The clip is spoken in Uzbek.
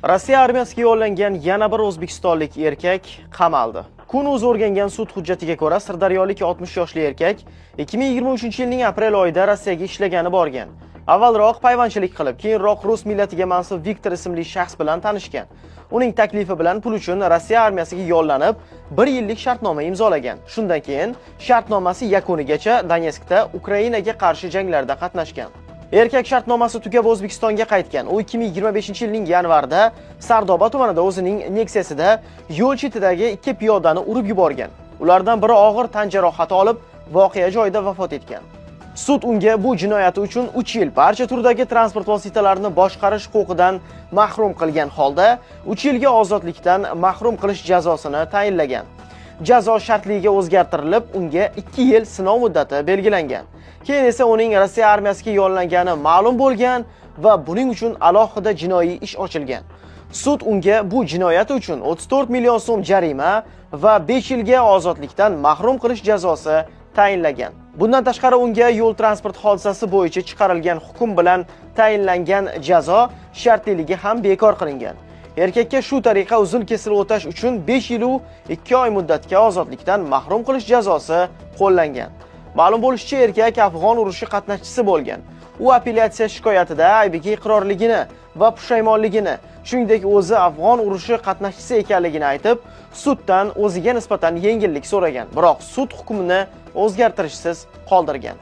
Rossiya armiyasiga yollangan yana bir o'zbekistonlik erkak qamaldi. Kun.uz o'rgangan sud hujjatiga ko'ra, sirdaryolik 60 yoshli erkak 2023-yilning aprel oyida Rossiyaga ishlagani borgan. Avvalroq payvandchilik qilib, keyinroq rus millatiga mansub Viktor ismli shaxs bilan tanishgan. Uning taklifi bilan pul uchun Rossiya armiyasiga yollanib, 1 yillik shartnoma imzolagan. Shundan keyin shartnomasi yakunigacha Donetskda Ukrainaga qarshi janglarda qatnashgan. Erkak shartnomasi tugab O'zbekistonga qaytgan. U 2025-yilning yanvarida Sardoba tumanida o'zining Nexia'sida yo'l chetidagi ikki piyodani urib yuborgan. Ulardan biri og'ir tan jarohati olib, voqea joyida vafot etgan. Sud unga bu jinoyati uchun 3 yil barcha turdagi transport vositalarini boshqarish huquqidan mahrum qilgan holda 3 yilga ozodlikdan mahrum qilish jazosini tayinlagan. Jazo shartligiga o'zgartirilib, unga 2 yil sinov muddati belgilangan. Keyin esa uning Rossiya armiyasiga yollangani ma'lum bo'lgan va buning uchun alohida jinoiy ish ochilgan. Sud unga bu jinoyati uchun 34 million so'm jarima va 5 yilga ozodlikdan mahrum qilish jazosi tayinlagan. Bundan tashqari unga yo'l transport hodisasi bo'yicha chiqarilgan hukm bilan tayinlangan jazo shartliligi ham bekor qilingan. Erkakka shu tariqa uzil-kesil o'tash uchun 5 yil 2 oy muddatga ozodlikdan mahrum qilish jazosi qo'llangan. Ma'lum bo'lishicha, erkak Afg'on urushi qatnashchisi bo'lgan. U apellyatsiya shikoyatida aybiga iqrorligini va pushaymonligini, shuningdek o'zi Afg'on urushi qatnashchisi ekanligini aytib, suddan o'ziga nisbatan yengillik so'ragan. Biroq sud hukmni o'zgartirishsiz qoldirgan.